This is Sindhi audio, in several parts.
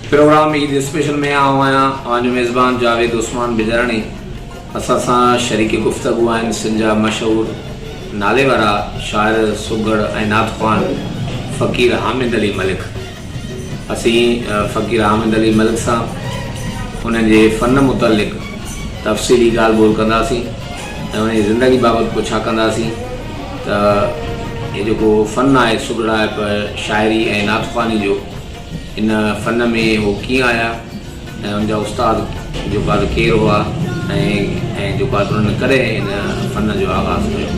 پروگرام عيد اسپيشل ۾ آئون آهيان اوهان جو ميزبان جاويد عثمان بجاراڻي. اسان سان شريڪ گفتگو آهن سنڌ جا مشهور نالي وارا شاعر، سگهڙ ۽ نعت خوان فقير حامد علي ملڪ. اسين فقير حامد علي ملڪ سان انهن جي فن متعلق تفصيلي ڳالهه ٻولهه ڪنداسين ۽ انهن جي زندگي بابت پڇا ڪنداسين ته هي جيڪو فن آهي سگهڙائپ، شاعري ۽ نعت خواني جو ان فن ۾ هو ڪيئن آيا ۽ ان جا استاد جيڪو آهي ڪير هئا ۽ ۽ جيڪو آهي انهن ڪڏهن ان فن جو آغاز ڪيو.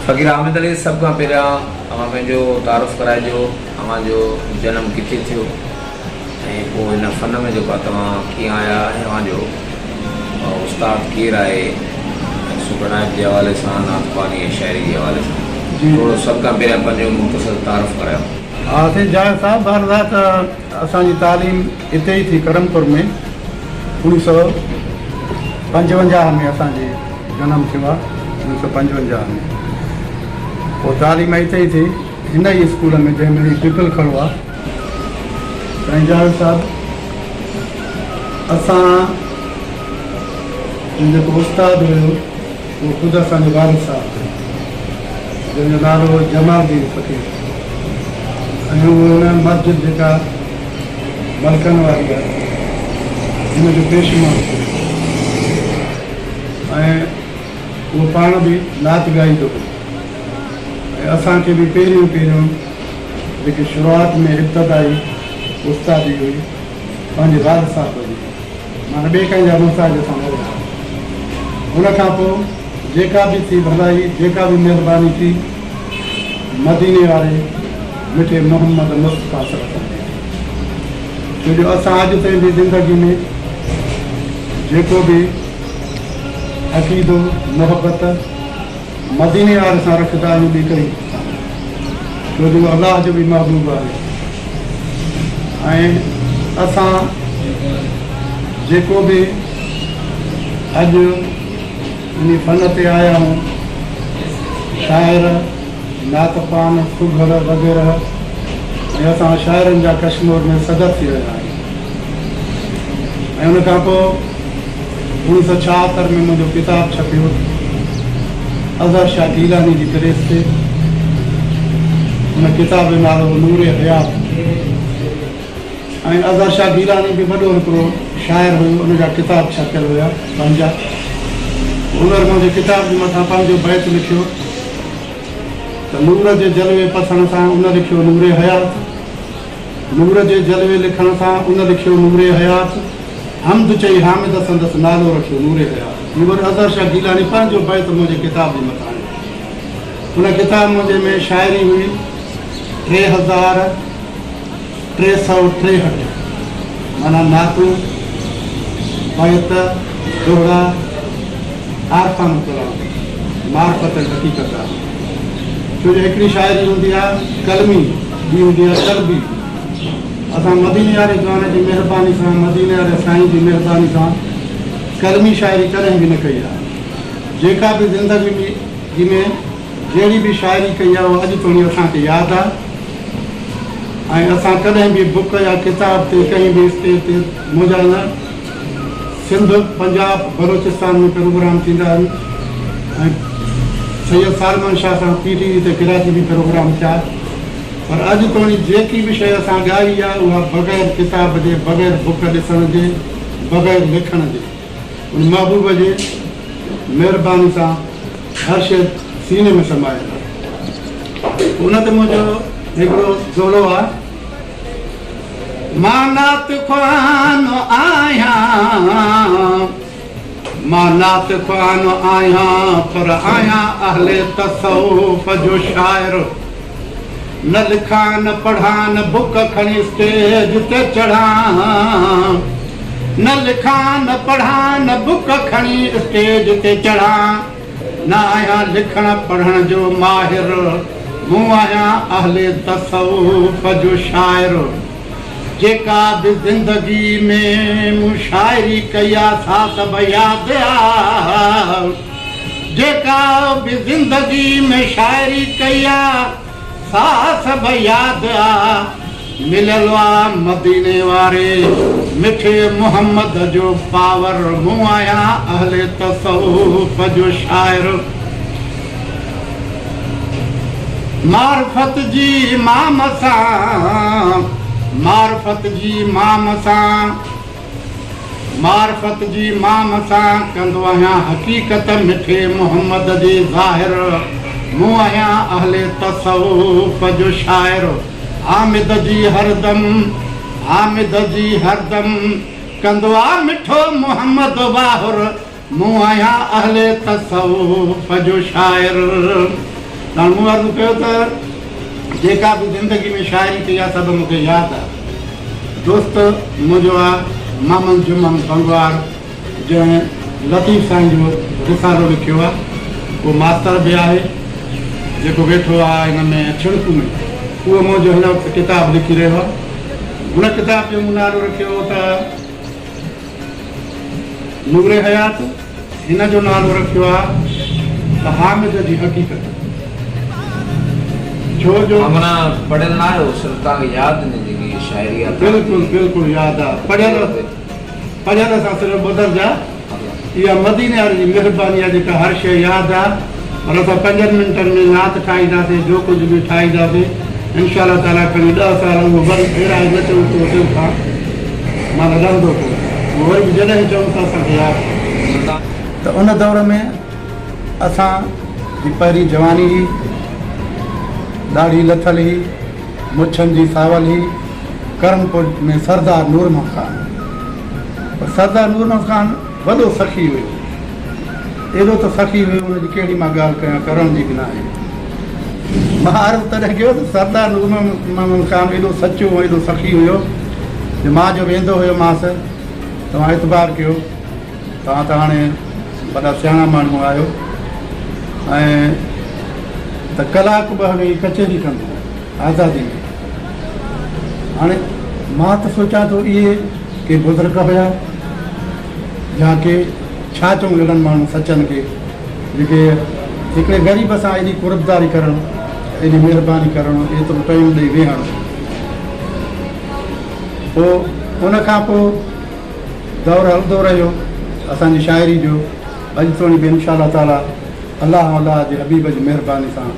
فقير حامد علي سڀ کان پهريان اوهان پنهنجو تعارف ڪرائجو، اوهان جو جنم ڪٿي ٿيو ۽ پوء هن فن ۾ جيڪو آهي توهان ڪيئن آيا ۽ اوهان جو استاد ڪير آهي ۽ سگهڙائپ جي حوالي سان، نعت خواني ۽ شاعري جي حوالي سان ٿورو سڀ کان پهريان پنهنجو مختصر تعارف ڪرايو. ها سائين جاويد صاحب بهرحال ته اسان جي تعليم اتي ئي ٿي ڪرمپور ۾ 1955 ۾ اسان جي جنم ٿيو آهي 1955 ۾ پوء تعليم اتي ئي ٿي هن ئي اسڪول ۾ جنهن ۾ هي پپل کڙو آهي سائين جاويد صاحب اسان جو جيڪو استاد هيو اهو خود اسان جو والد صاحب هو، جنهن جو نالو هو جمال الدين فقير ۽ اهو هن مسجد جيڪا ملڪن واري آهي، ان جو پيش امام هو ۽ اهو پاڻ به نعت ڳائيندو هو ۽ اسان کي به پهريون پهريون جيڪي شروعات ۾ ابتدائي استادي هئي پنهنجي والد صاحب جي. معنيٰ ٻئي ڪنهن جا محتاج اسان نه رهيا. ان کان پوء جيڪا به ٿي ڀلائي، جيڪا به مهرباني ٿي، مديني واري مٺي محمد مصطفيٰ صلعم جي ٿي. ڇو جو اسان اڄ تائين به زندگي ۾ جيڪو به عقيدو، محبت مديني واري سان رکندا آهيون ٻي ڪنهن سان نه. ڇو جو اهو الله جو به محبوب آهي ۽ اسان جيڪو به اڄ انهي فن تي آيا آهيون، شاعر، نعت خوان، سگهڙ وغيره ۽ اسان شاعرن جا ڪشمور ۾ صدر ٿي رهيا آهيون ۽ ان کان پوء 1976 ۾ منهنجو ڪتاب ڇپيو اظهر شاهه گيلاني جي پريس تي. ان ڪتاب جو نالو هو نور حيات ۽ اظهر شاهه گيلاني به وڏو هڪڙو شاعر هيو، ان جا ڪتاب ڇپيل هيا پنهنجا. هن منهنجي ڪتاب جي مٿان پنهنجو بيت لکيو ته نور جي جلوي پسڻ سان ان لکيو نور حيات، نور جي جلوي لکڻ سان ان لکيو نور حيات. حمد چئي حامد سندس نالو رکيو نور حيات. هي وري اظهر شاهه گيلاني پنهنجو بيت منهنجي ڪتاب جي مٿان آڻيو. ان ڪتاب منهنجي ۾ شاعري هئي 3363 معنيٰ نعتون، بيت، دوهڙا، عارفانه ڪلام، معرفت ۽ حقيقت آهي. ڇو جو هڪڙي شاعري هوندي آهي قلمي، ٻي هوندي آهي قلبي. اسان مديني واري جوان جي مهرباني سان مديني واري سائين جي مهرباني سان قلمي شاعري ڪڏهن به نه ڪئي آهي. جيڪا به زندگي ۾ جهڙي به شاعري ڪئي آهي اها اڄ توڻي اسان کي ياد آهي ۽ اسان ڪڏهن به بڪ يا ڪتاب تي ڪنهن به اسٽيج تي منهنجا نه سنڌ پنجاب بلوچستان ۾ پروگرام ٿيندا آهن ۽ سيد سالمان شاهه سان پي ٽي وي تي ڪراچي ۾ پروگرام ٿيا. پر اڄ توڻي جيڪي به شيء اسان ڳائي آهي اها بغير ڪتاب جي، بغير بڪ ڏسڻ جي، بغير لکڻ جي ان محبوب جي مهرباني سان هر شيء سيني ۾ سمايل آهي. ان تي منهنجو هڪڙو دوهڙو آهي. مان نعت خوان آهيان. مان نعت خوان آهيان پر آهيان اهل تصوف جو شاعر. نه لکان نه پڙهان نه بڪ کڻي اسٽيج تي چڙهان. نه لکان نه پڙهان نه بڪ کڻي اسٽيج تي چڙهان. نه آهيان لکڻ پڙهڻ جو ماهر مون آهيان اهل تصوف جو شاعر. جيڪا به زندگي ۾ مون شاعري ڪئي آ سا سڀ ياد آ. جيڪا به زندگي ۾ شاعري ڪئي آ سا سڀ ياد آ. مليل آ مديني واري مٺي محمد جو پاور، مون آهيان اهل تصوف جو شاعر. معرفت جي مام سان، معرفت جي مام سان، معرفت جي مام سان ڪندو آهيان حقيقت مٺي محمد جي ظاهر، مون آهيان اهل تصوف جو شاعر. حامد جي هردم، حامد جي هردم ڪندو آ مٺو محمد واهر، مون آهيان اهل تصوف جو شاعر. هاڻ مون عرض ڪيو ته جيڪا به زندگي ۾ شاعري ڪئي آهي سڀ مون کي ياد آهي. دوست منهنجو آ محمد جمن بنگوار جنهن لطيف سائين جو رسالو لکيو آهي اهو ماستر به آهي جيڪو ويٺو آهي هن ۾ ڇڻڪو ۾ اهو منهنجو هن وقت ڪتاب لکي رهيو آهي. هن ڪتاب جو مون نالو رکيو هو ته. نور حيات هن جو نالو رکيو آ ته حامد جي حقيقت ڇو جو. معنيٰ پڙهيل نه آهيو صرف توهان کي ياد آهن جيڪي شاعري آ توهان بلڪل بلڪل ياد آ پڙهيل پڙهيل اسان صرف ٻه درجا اها مديني واري جي مهرباني آ جيڪا هر شيء ياد آ پر اسان پنجن منٽن ۾ نعت ٺاهينداسين جو ڪجهه به ٺاهينداسين انشاء الله تعالي کڻي ڏهه سال اهو وري ڦيرائي نه چئون ته دل کان معنيٰ رهندو ڪونه اهو وري به جڏهن چئون ته اسان کي ياد آ. ته ان دور ۾ اسان جي پهرين جواني هئي، ڏاڙهي لٿل هئي، مڇن جي ساول هئي، ڪرمپور ۾ سردار نور محمد خان پر سردار نور محمد خان وڏو سخي هيو، ايڏو ته سخي هيو ان جي ڪهڙي مان ڳالهه ڪيان ڪرڻ جي به ناهي. مان عرض تڏهن ڪيو ته سردار نور محمد خان ايڏو سچو ۽ ايڏو سخي هيو جو مان جو ويندو هيومانس توهان اعتبار ڪيو توهان ته هاڻي وڏا سياڻا ماڻهو آهيو ۽ ته ڪلاڪ ٻه ويهي ڪچهري ڪندو هو آزادي ۾. هاڻي مان ته سوچان ٿو اهي ڪي بزرگ هيا يا ڪي ڇا چئون اهڙن ماڻهن سچن کي جيڪي هڪڙي غريب سان ايڏي قربداري ڪرڻ، ايڏي مهرباني ڪرڻ، ايترو ٽائيم ڏئي ويهڻ. پوء ان کان پوء دور هلندو رهيو اسان جي شاعري جو اڄ توڻي به انشاء الله تعالي الله ۽ الله جي حبيب جي مهرباني سان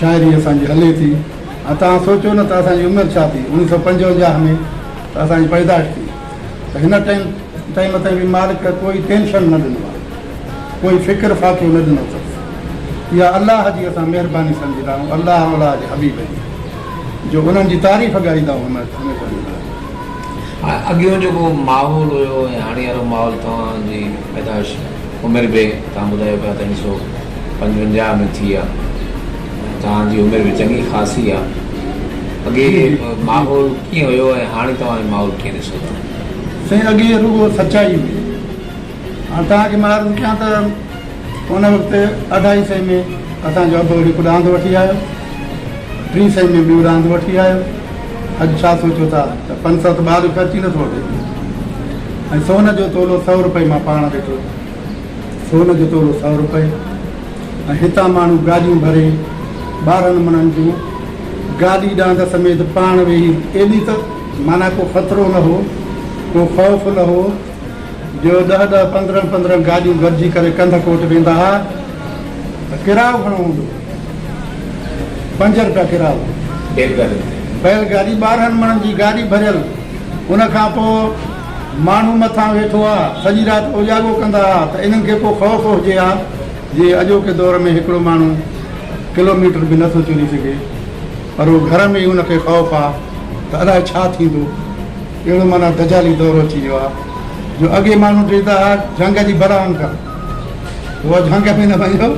شاعري اسان جي هلي ٿي ۽ توهان سوچو نه ته اسان جي عمر ڇا ٿي اوڻيهه سو پنجونجاهه ۾ ته اسان جي پيدائش ٿي ته هن ٽائيم ٽائيم تائين به مالڪ ڪوئي ٽينشن نه ڏنو آهي ڪوئي فڪر فاقو نه ڏنو اٿس اها الله جي اسان مهرباني سمجهندا آهيون الله ۽ الله جي حبيب جي جو انهن جي تعريف ڳائيندا آهيون هميشه جي لاء. اڳيون جيڪو ماحول هيو ۽ هاڻي وارو ماحول توهان جي پيدائش عمر به توهان ٻڌايو پيا ته اڻيهه سو پنجونجاهه ۾ ٿي آ توهان جي عمر به چڱي خاصي آ اڳي ماحول ڪيئن هيو ۽ هاڻي توهان ماحول ڪيئن ڏسو ٿا؟ سائين اڳي رڳو سچائي هئي هاڻ توهان کي مان عرض ڪيان ته ان وقت اڍائي سئي ۾ اسان جو ابو هڪ ڏاند وٺي آيو ٽين سئي ۾ ٻيو ڏاند وٺي آيو اڄ ڇا سوچو ٿا ته 500 ته ٻار جو خرچ ئي نٿو اچي ۽ سون جو تولو سئو روپئي مان پاڻ ڏٺو سون جو تولو سئو روپئي ۽ هتان ماڻهو گاڏيون ڀري 12 مڻن جون گاڏي ڏاند سميت پاڻ ويهي ايڏي ته معنيٰ ڪو خطرو نه هو ڪو خوف نه هو جو ڏهه ڏهه 15 15 گاڏيون گڏجي ڪري ڪنڌڪوٽ ويندا ها ته ڪرايو گهڻو هوندو هو؟ 5 رپيا ڪرايو هو. بيل گاڏين تي. بيل گاڏي 12 مڻن جي گاڏي ڀريل ان کان پوء ماڻهو مٿان ويٺو آ سڄي رات اوجاڳو ڪندا ها ته انهن کي ڪو خوف هجي ها جي اڄوڪي دور ۾ هڪڙو ماڻهو ڪلوميٽر به نٿو چري سگهي پر هو گهر ۾ ئي ان کي خوف آ ته الائي ڇا ٿيندو. اهڙو معنيٰ دجالي دور اچي ويو آهي جو اڳي ماڻهو ڊڄندا ها جهنگ جي بلائن کان، اها جهنگ ۾ نه وڃو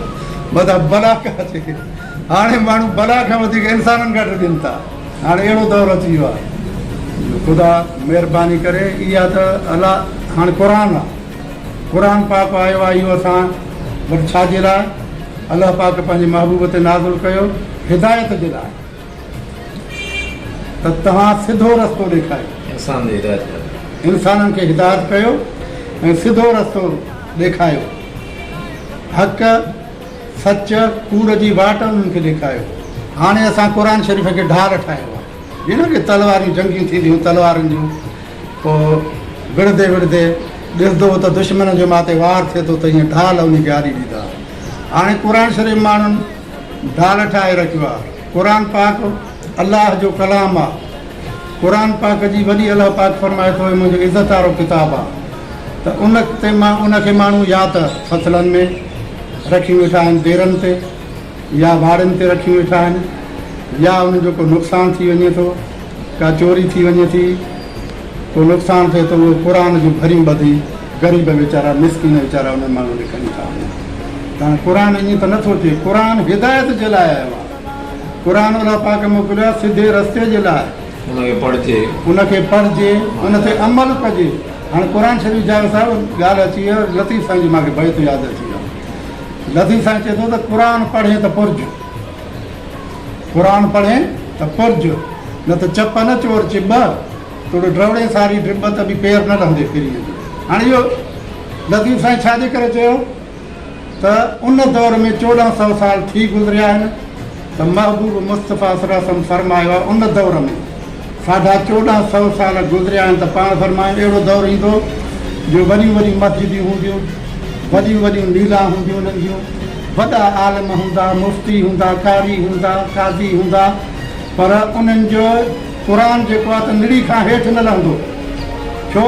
متان بلا ڪا اچي. هاڻي ماڻهو بلا کان وڌيڪ انسانن کان ڊڄن ٿا. هاڻي اهڙو دور اچي ويو آهي جو خدا مهرباني ڪري. اها ته الله هاڻي قرآن آهي، قرآن پاڪ آيو آهي اهو اسان وٽ ڇا جي لاء؟ الله پاڪ پنهنجي محبوب تي نازل ڪيو هدايت جي لاء. ته توهان سڌو رستو ڏيکاريو. انسان جي هدايت ڪريو. انسانن کي هدايت ڪيو ۽ سڌو رستو ڏيکايو. حق، سچ، ڪوڙ جي واٽ انهن کي ڏيکايو. هاڻي اسان قرآن شريف کي ڍال ٺاهيو آهي. جيئن نه ڪي تلواريون جنگيون ٿينديون هيون تلوارن جون پوء وڙهندي وڙهندي ڏسندو هو ته دشمن جو مان تي وار ٿئي ٿو ته ائين ڍال ان کي آڏي ڏيندا ها. هاڻي قرآن شريف ماڻهن ڍال ٺاهي رکيو آهي. قرآن پاڪ الله جو ڪلام آهي. قرآن پاڪ جي وڏي الله پاڪ فرمائي ٿو هي منهنجو عزت وارو ڪتاب آهي ته ان تي مان ان کي ماڻهو يا ته فصلن ۾ رکيون ويٺا آهن ديرن تي يا واڙين تي رکيون ويٺا آهن يا انهن جو ڪو نقصان ٿي وڃي ٿو ڪا چوري ٿي وڃي ٿي ڪو نقصان ٿئي ٿو اهو قرآن جون ڀريون ٻڌي غريب ويچارا مسڪين ويچارا انهن ماڻهن کي کڻي ٿا وڃن ته هاڻي قرآن ائين ته نٿو ٿئي قرآن هدايت جي لاء آيو آهي قرآن الله پاڪ موڪليو آهي سڌي رستي جي لاء ان کي پڙهجي. ان کي پڙهجي ان تي عمل ڪجي هاڻي قرآن شريف جاويد صاحب ڳالهه اچي وئي لطيف سائين جي مان کي بيت ياد اچي ويو لطيف سائين چئي ٿو ته قرآن پڙهين ته پرج، قرآن پڙهين ته پرج، نه ته چپ نه چور چٻ، توڙي ڊوڙين ساري ڊٻ ته به پير نه لهندي پرينء جو. هاڻي اهو لطيف سائين ڇا جي ڪري چيو ته ان دور ۾ 14 سئو سال ٿي گذريا آهن ته محبوب مصطفيٰ صلي الله عليه وسلم فرمايو آهي ان دور ۾ ساڍا 14 سئو سال گذريا آهن ته پاڻ فرمايو اهڙو دور ايندو جو وڏيون وڏيون مسجديون هونديون، وڏيون وڏيون نيلان هونديون انهن جون، وڏا عالم هوندا، مفتي هوندا، قاري هوندا، قاضي هوندا پر انهن جو قرآن جيڪو آهي ته نڙي کان هيٺ نه لهندو. ڇو؟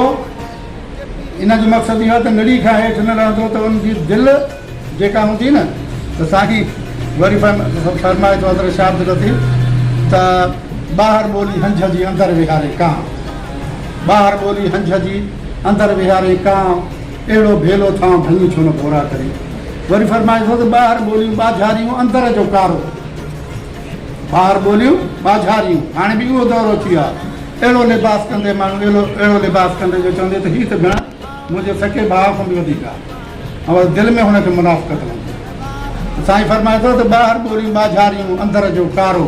ان جو مقصد اهو آهي ته نڙي کان هيٺ نه لهندو ته ان جي دل جيڪا هوندي نه ته سائين وري فرمائي ٿو حضرت شاهه عبداللطيف ته ٻاهر ٻولي هنجهه جي اندر ويهاري ڪانء، ٻاهر ٻولي هنجهه جي اندر ويهاري ڪانء، اهڙو ڀيلو ٿانء ڀڃي ڇو نه ڀورا ڪرين. وري فرمائي ٿو ته ٻاهر ٻوليون ٻاجهاريون اندر جو ڪارو، ٻاهر ٻوليون ٻاجهاريون، هاڻي به اهو دور اچي ويو آهي، اهڙو لباس ڪندي ماڻهو اهڙو لباس ڪندي جو چوندي ته هي ته ڀيڻ منهنجي سڪي ڀاء کان به وڌيڪ آهي. ۽ دل ۾ هن کي منافقت هوندي. سائين فرمائي ٿو ته ٻاهر ٻوليون ٻاجهاريون اندر جو ڪارو،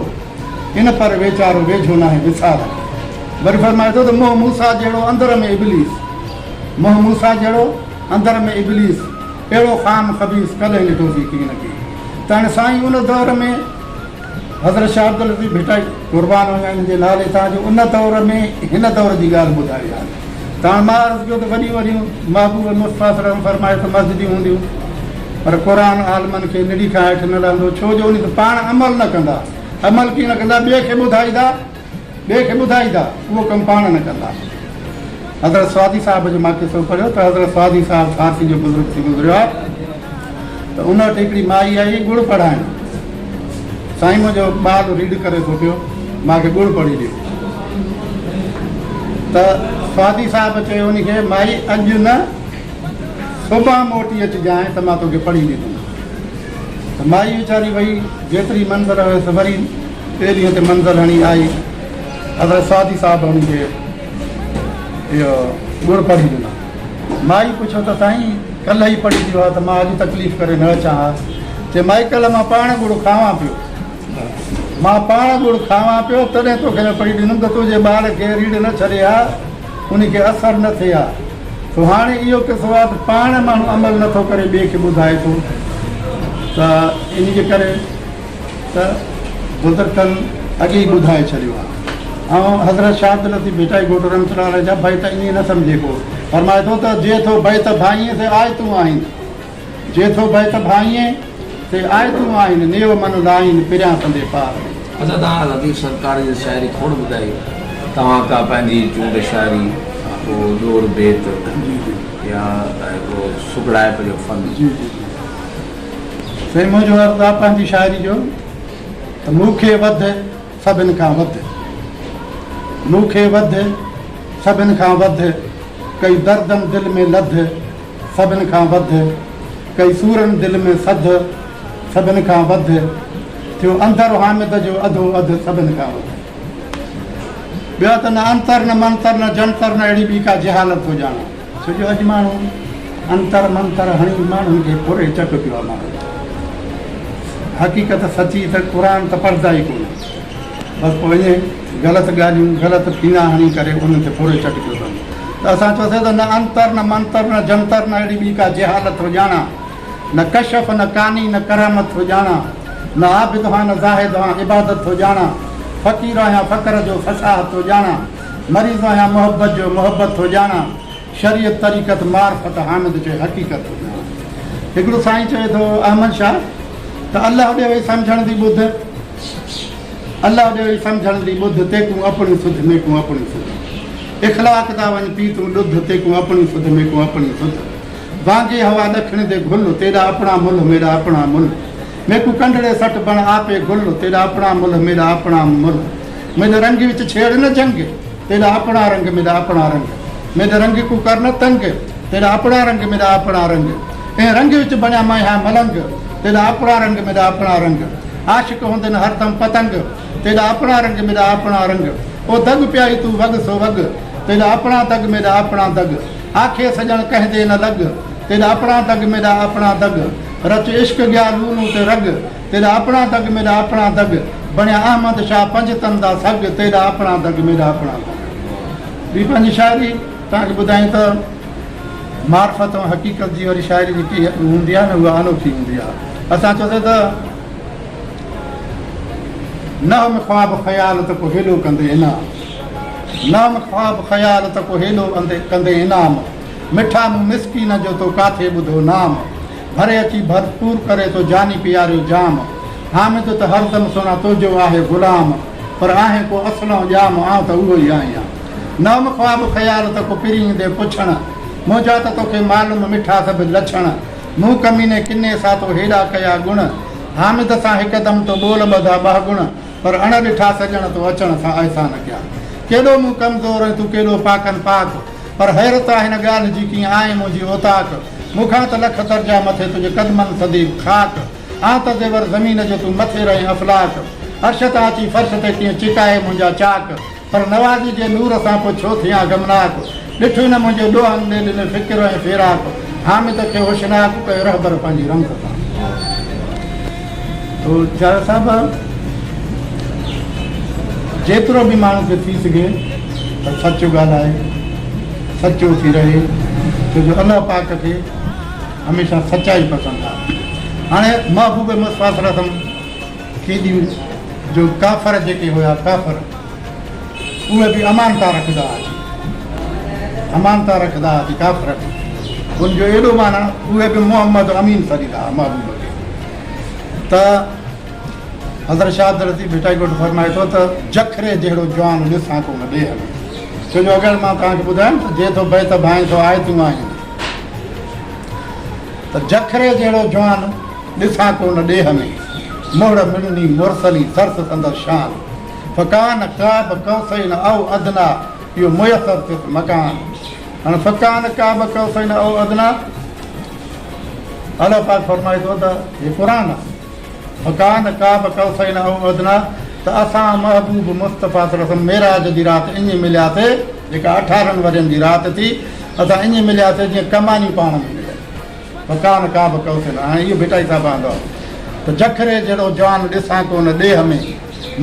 ان پر ويچارو ويجهو ناهي وسار کي. وري فرمائي ٿو ته منهن موسيٰ جهڙو اندر ۾ ابليس، منهن موسيٰ جهڙو اندر ۾ ابليس، اهڙو خام خبيث ڪڏهن ڏٺوسين ڪين ڪي. ته هاڻي سائين ان دور ۾ حضرت شاهه عبداللطيف ڀٽائي قربان وڃان ان جي نالي تان جو ان دور ۾ هن دور جي ڳالهه ٻڌائي آهي. ته هاڻ مان عرض ڪيو ته وڏيون وڏيون محبوب مصطفيٰ صلي الله عليه وسلم فرمايو ته مسجديون هونديون پر قرآن عالمن کي نڙي کان هيٺ نه لهندو ڇو جو انهي تي پاڻ عمل نه ڪندا عمل ڪيئن نه ڪندا ٻئي کي ٻڌائيندا ٻئي کي ٻڌائيندا اهو ڪم پاڻ نه ڪندا. حضرت سوادي صاحب جو مان قصو پڙهيو ته حضرت سوادي صاحب فارسي جو بزرگ ٿي گذريو آهي ته ان وٽ هڪڙي مائي آئي ڳڙ پڙهائڻ سائين منهنجو ٻال ريڊ ڪري ٿو پيو مان کي ڳڙ پڙهي ڏيو ته سوادي صاحب چيو ان کي مائي اڄ نه سڀان موٽي اچجانء ته مان توکي پڙهي ڏيندم ته مائي ويچاري وئي جيتري منزل هيس وري ٻئي ڏينهن تي منزل هڻي آئي حضرت سعدي صاحب هن کي اهو ڳڙ پڙهي ڏنو. مائي پڇيو ته سائين ڪلهه ئي پڙهي ڏيو ها ته مان اڄ تڪليف ڪري نه اچان ها. چي مائي ڪلهه مان پاڻ ڳڙ کاوان پيو. مان پاڻ ڳڙ کاوان پيو تڏهن توکي نه پڙهي ڏنم ته تنهنجي ٻار کي ريڙهه نه ڇڏي ها ان کي اثر نه ٿئي ها. سو هاڻي اهو قصو آهي ته پاڻ ماڻهو عمل نٿو ڪري ٻئي کي ٻڌائي ٿو ته ان جي ڪري ته بزرگن اڳي ئي ٻڌائي ڇڏيو آهي. ۽ حضرت شاهه عبداللطيف ڀٽائي گهوٽ رحمة الله عليه جا بيت ائين نه سمجهي ڪو فرمائي ٿو ته جي ٿو بيت ڀانئين سي آيتون آهن جي ٿو بيت ڀانئين سي آيتون آهن نيو من لائين پريان سندي پار ۾. اچا توهان لطيف سرڪار جي شاعري کوڙ ٻڌائي توهان ڪا پنهنجي چونڊ شاعري ڪو ڏور بيت يا ڪو سگهڙائپ جو فن. جي جي جي. سائين منهنجو عرض آ پنهنجي شاعري جو ته مون کي وڌ سڀن کان وڌ مون کي وڌ سڀن کان وڌ ڪئي دردن دل ۾ لڌ سڀن کان وڌ ڪئي سورن دل ۾ سڌ سڀن کان وڌ ٿيو اندر حامد جو اڌو اڌ سڀن کان وڌ ٻيو ته نه انتر نه منتر نه جنتر نه اهڙي ٻي ڪا جهالت ٿو ڄاڻان. ڇو جو اڄ ماڻهو انتر منتر هڻي ماڻهن کي ڦري چٽ پيو آهي. ماڻهو حقيقت سچي ته قرآن ته پڙهندا ئي ڪونه، بس پوء ائين غلط ڳالهيون غلط ڦيڻا هڻي ڪري انهن کي ڦري چٽ پيو اٿن. ته اسان چوسين ته نه انتر نه منتر نه جنتر نه اهڙي ٻي ڪا جهالت ٿو ڄاڻان، نه ڪشف نه ڪاني نه ڪرامت ٿو ڄاڻان، نه عابد هان نه زاهد هان عبادت ٿو ڄاڻان. فقير آهيان فقر جو فصاحت ٿو ڄاڻان، مريض آهيان محبت جو محبت ٿو ڄاڻان، شريعت طريقت معرفت حامد چئي حقيقت ٿو ڄاڻان. هڪڙو سائين چوي ٿو احمد شاهه ته الله ڏيوئي سمجهڻ the ٻڌ، الله ڏيوئي سمجهڻ the ٻڌ، تيڪون اپڻي سڌ ميڪون اپڻي سڌ. اخلاق دا وڃ پي تون ڏڌ، تيڪون اپڻي سڌ ميڪون اپڻي سڌ. وانگي هوا ڏکڻ the گهل، تيڏا اپڻا ملهه ميڏا اپڻا ملهه. ميڪون ڪنڍڙي سٽ بڻ آپي گل، تيڏا اپڻا ملهه ميڏا اپڻا ملهه. ميڏي رنگ وچ ڇيڙ نه جنگ، تيڏا اپڻا رنگ ميڏا اپڻا رنگ. ميڏي رنگ ڪون ڪر نه تنگ، تيڏا اپڻا رنگ ميڏا اپڻا رنگ. اين رنگ وچ بڻيا مان هيان ملنگ، تيڏا اپڻا رنگ ميڏا اپڻا رنگ. عاشق هوندين هردم پتنگ، تيڏا اپڻا رنگ ميڏا اپڻا رنگ. او دڳ پيائي تون وڳ سو وڳ، تيڏا اپڻا دڳ ميڏا اپڻا دڳ. آکي سڄڻ ڪنهن the نه لڳ، تيڏا اپڻا دڳ ميڏا اپڻا دڳ. رچ عشق ڳيا لولون تي رڳ، تيڏا اپڻا دڳ ميڏا اپڻا دڳ. بڻيا احمد شاهه پنجتن دا سڳ، تيڏا اپڻا دڳ ميڏا اپڻا دڳ. ٻي پنهنجي شاعري توهان کي ٻڌايان ته معرفت ۽ حقيقت جي وري شاعري جيڪي هوندي آهي نه اها انوکي هوندي آهي. اسان چوسين ته نه هم خواب خيال ته ڪو هيڏو ڪندي انعام، نه هم خواب خيال ته ڪو هيڏو ڪندي انعام، مٺا مون مسڪين جو تو ڪاٿي ٻڌو نام، ڀري اچي ڀرپور ڪري تو جاني پياريو جام، حامد ته هردم سهڻا تنهنجو آهي غلام، پر آهين ڪو اصلئون ڄام آئون ته اهو ئي آهيان. نه هم خواب خيال ته ڪو پرين ايندي پڇڻ، منهنجا ته توکي معلوم مٺا سڀ لڇڻ، مون ڪميني ڪني سا تو هيڏا ڪيا گڻ، حامد سان هڪدم تو ٻول ٻڌا ٻهڳڻ، پر اڻ ڏٺا سڄڻ تو اچڻ سان احسان ڪيا. ڪيڏو مون ڪمزور ۽ تون ڪيڏو پاڪن پاڪ، پر حيرت آ هن ڳالهه جي ڪيئن آئين منهنجي اوطاق، مون کان ته لک درجا مٿي تنهنجي قدمن سندي خاڪ، آن ته زيور زمين جو تون مٿي رهين افلاڪ، عرش تان اچي فرش تي ڪيئن چڪائي منهنجا چاڪ، پر نوازي جي نور سان پوء ڇو ٿيان غمناڪ، ڏٺوئي نه منهنجي ڏوهن ڏي ڏني فڪر ۽ فراق، حامد کي هوشناڪ ڪيو رهبر پنهنجي رمز سان. تو شاهه صاحب جيترو به ماڻهو کي ٿي سگهي ته سچ ڳالهائي، سچو ٿي رهي، ڇو جو الله پاڪ کي هميشه سچائي پسند آهي. هاڻي محبوب مصطفيٰ صلي الله عليه وسلم ڪيڏيون جو ڪافر جيڪي هيا ڪافر اهي به امانتا رکندا هئا جي امانتا رکندا هئا جي ڪافر به ان جو ايڏو معنيٰ اهي به محمد امين سڏيندا هئا محبوب کي ته حضرت شاهه عبداللطيف ڀٽائي ڳوٺ فرمائي ٿو ته جکري جهڙو جوان ڏسان ڪو نه ڏيهه ۾ ڇو جو اگر مان توهان کي ٻڌايم ته جي ٿو بيت ڀانئين سو آيتون آهن ته جکري جهڙو جوان ڏسان ڪو نه ڏيهه ۾، مهڙ مڙني مرسلي سرس سندس شان، فڪان قاب قوسين او ادنيٰ اهو ميسر ٿيس مڪان. هاڻ فڪان قاب قوسين او ادنيٰ الله پاڪ فرمائي ٿو ته هي قرآن آهي، فڪان قاب قوسين او ادنيٰ ته اسان محبوب مصطفيٰ صلي الله عليه وسلم معراج جي رات ائين ملياسي جيڪا اٺارهن ورهين جي رات ٿي، اسان ائين ملياسي جيئن ڪمانيون پاڻ ۾ ملن. فڪان قاب قوسين هاڻي اهو ڀٽائي صاحب آندو آهي ته جکري جهڙو جوان ڏسان ڪو نه ڏيهه ۾،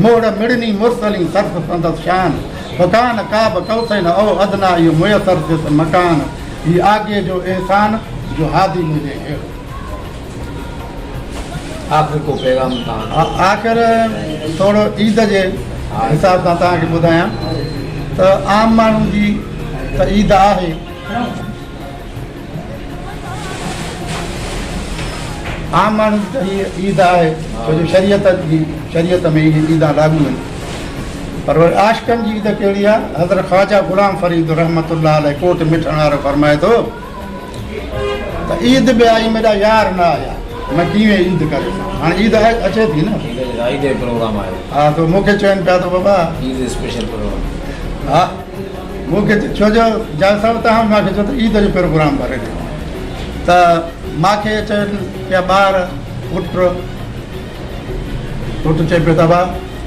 موڙ مڙني مرسلين سرس سندس شان، فڪان قاب قوسين او ادنيٰ اهو ميسر ٿيس مڪان، هي آگي جو احسان جو هادي منهنجي هيڙو. آخر ڪو پيغام توهان جو. آخر ٿورو عيد جي حساب سان توهان کي ٻڌايان ته عام ماڻهو جي ته عيد آهي. عام ماڻهن جي ته هيء عيد آهي، ڇو جو شريعت جي شريعت ۾ اهي عيدان لاڳو آهن، پر وري عاشقن جي عيد ڪهڙي آهي؟ حضرت خواجه غلام فريد رحمة الله عليه ڪوٽ مٺڻ وارو فرمائي ٿو ته عيد به آئي ميڏا يار نه آيا، مان ڪيئن عيد ڪري سگهان؟ هاڻي عيد اچي ٿي نه، عيد جو پروگرام آيو. ها ته مون کي چون پيا ته بابا عيد اسپيشل پروگرام. ها مون کي ڇو جو جاويد صاحب توهان به مان کي چيو ته عيد جو پروگرام ڀري ڏيو ته مان کي چون پيا ٻار پٽ پٽ چئي پيو ته ابا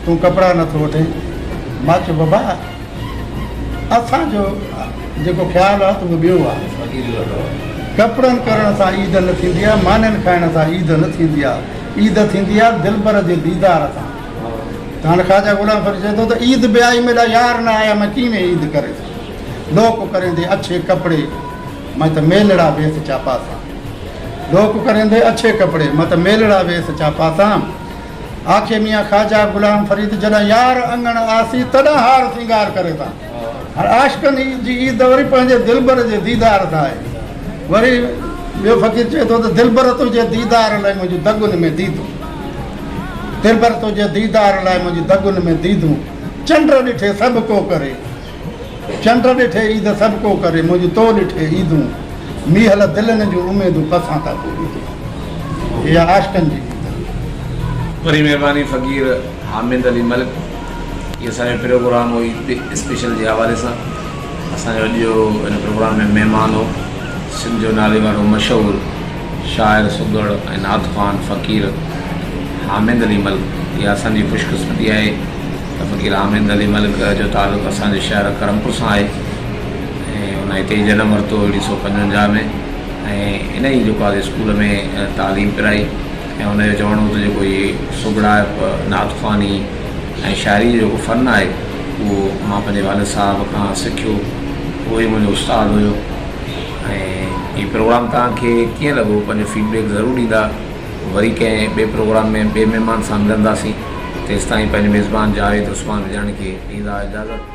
تون ڪپڙا نٿو وٺين مان چيو بابا اسان جو جيڪو خيال آهي ته اهو ٻيو آهي ڪپڙن ڪرڻ سان عيد نه ٿيندي آهي مانين کائڻ سان عيد نه ٿيندي آهي عيد ٿيندي آهي دلبر جي ديدار سان ته هاڻي خواجه غلام فريد چئي ٿو ته عيد به آئي ميڏا يار نه آيا مان ڪيوين عيد ڪري سگهان لوڪ ڪريندي اڇي ڪپڙي مان ته ميلڙا ويس چا پاسان لوڪ ڪريندي اڇي ڪپڙي مان ته ميلڙا ويس چا پاسان آکي ميان خواجه غلام فريد جڏهن يار اڱڻ آسي تڏهن هار سينگار ڪري ٿا. هاڻي عاشقن جي عيد وري پنهنجي دلبر جي ديدار سان آهي. وري ٻيو فقير چئي ٿو ته دلبر تنهنجي ديدار لاء منهنجون دڳن ۾ ديدون. دلبر تنهنجي ديدار لاء منهنجي دڳن ۾ ديدون. چنڊ ڏٺي سڀ ڪو ڪري. چنڊ ڏٺي عيد سڀ ڪو ڪري، منهنجون تو ڏٺي عيدون، ميهل دلن جون اميدون پسان ٿا پوريون ٿيون. اها عاشقن جي عيد. وڏي مهرباني فقير حامد علي ملڪ هي اسان جو پروگرام هو عيد اسپيشل جي حوالي سان اسان جو اڄ جو هن پروگرام ۾ مهمان هو سنڌ جو نالي وارو مشهور شاعر سگهڙ ۽ نعت خوان فقير حامد علي ملڪ اها اسان جي خوش قسمتي آهي ته فقير حامد علي ملڪ جو تعلق اسان جي شهر ڪرمپور سان آهي ۽ هن هتي ئي جنم ورتو 1955 ۾ ۽ ان ئي جيڪو آهي اسڪول ۾ تعليم پرائي ۽ هن جو چوڻ هو ته جيڪو هي سگهڙائپ، نعت خواني ۽ شاعري جو جيڪو فن آهي اهو مان پنهنجي والد صاحب کان سکيو اهو ئي منهنجو استاد هيو ۽ هي پروگرام توهان کي ڪيئن لڳو پنهنجو فيڊ بيڪ ضرور ڏيندا. وري ڪنهن ٻئي پروگرام ۾ ٻئي مهمان سان ملنداسين تيستائين پنهنجي ميزبان جاويد عثمان وجاڻي کي ڏيندا اجازت.